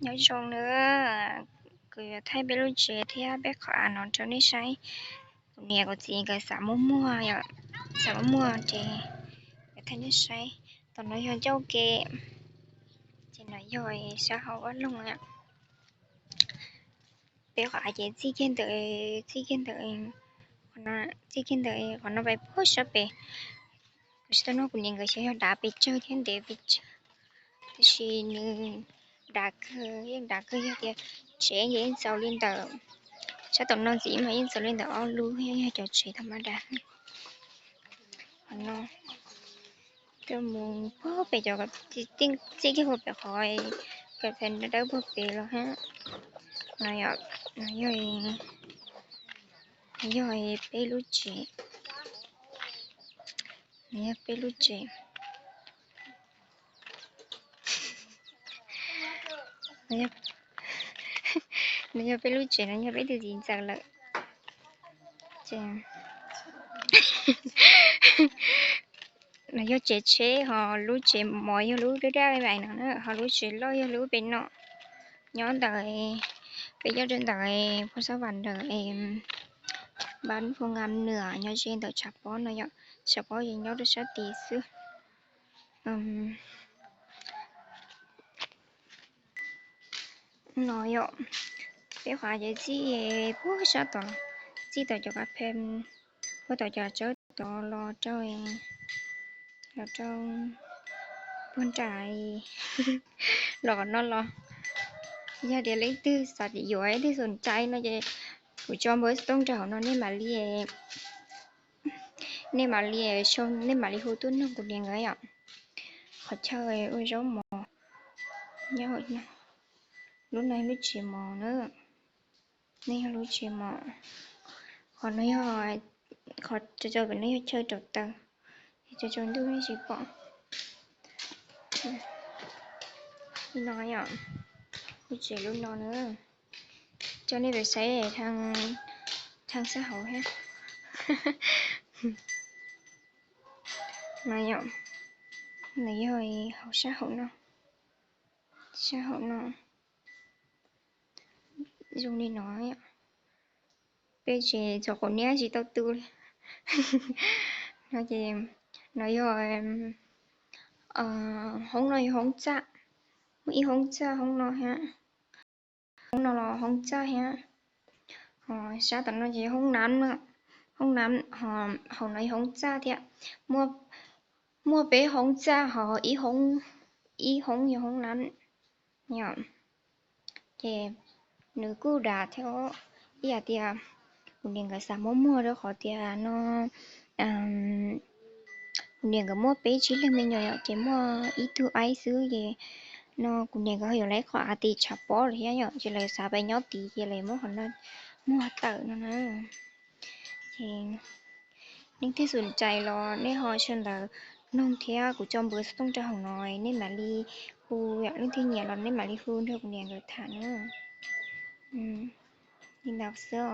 Nyob zoo nawb, kuv yuav thaij peb lub tsev thiab peb qhov av no rau nej saib. Kuv niam kuv txiv nkawd xav muaj muag, xav muaj muag ces yuav thaij nej saib. Tom no yog ncauj ke, ces no yog sab hauv vaj loog. Peb qhov av ces txij kiag ntawm, txij kiag ntawm, txij kiag ntawm qhov no pais puag sab pem. Kuv tsis tau nug kuv niam nkawd xyov yog dav pes tsawg thiab ntev pes tsawg, tab sis nws dav kawg, yeej dav kawg, yog tias tsev ces yeej txaus li ntawm, sab tom no ntxiv mas yeej txaus li ntawm ob lub, yog cov tsev tha ma da. Qhov no tuaj mus puag pem cov, txij kiag puag pem qhov kas fes dawb dawb puag pem los hab. No, no yog peb lub tsev, no yog peb lub tsev. No yog peb lub tsev, no yog peb tus txiv ntxawm lawm. No yog tsev tsheb, ho lub tsev mov yog lub dawb dawb no, ho lub tsev loj yog lub pem no. Nyob ntawm, peb nyob rau ntawm Phoos Xab Vam ntawm Npab Phoos Nga Nwm, nyob ze ntawm tshav pob no yom, tshav pob ces nyob rau sab tid xwb. No yom, peb qhov av ces txij puag sab tod, txij tom cov kas fes, puag tom cov tsawb tod los rau, los rau puag nram, los qhov no los. Yog tias leej twg xav yuav, leej twg xom cai no ces kuv tso npawb xov tooj rau hauv no, nej mam li, nej mam li, nej mam li hu tuaj nug kuv niam nkawd yom. Qhov chaw ua zaub mov nyob, lub no lub tsev mov na, no yog lub tsev mov. Qhov no yog, qhov tso tso pem no yog chaw rauv taws, tso tsaus ntuj nej tsis pom. No yom, lub tsev lub no na, coj nej pem saib thaaj sab hauv thiab. No yom, no yog hauv sab hauv no, sab hauv no zoo li no. Peb tsev txog qaum niab tsis tau tu li. No ces, no yog, hoob no yog hoob txaj, muaj ib hoob txaj hoob no thiab, hoob no los hoob txaj thiab. Ho sab tom no ces hoob nab, hoob nab, ho hauv no yog hoob txaj thiab. Muaj peb hoob txaj ho ib hoob, ib hoob yog hoob nab yom. Ces nws kuj dav thiab, ib yam tias kuv niam nkawd xav muab muag rau qhov tias no, kuv niam nkawd muaj peb tsib leeg me nyuam yom, ces muaj ib tug aib xwb ces no kuv niam nkawd ho yuav lawv qhov av tim tshav pob lawm thiab yom, ces lawv xav pais nyob tid ces lawv muab qhov no muag tawm no na. Ces leej twg xom cai los nej ho sawv ntawd noog thiab kuv tso npawb xov tooj rau hauv no, nej mam li hu, yog leej twg nyiam los nej mam li hu nrog kuv niam nkawd tham na. Li ntawd xwb os.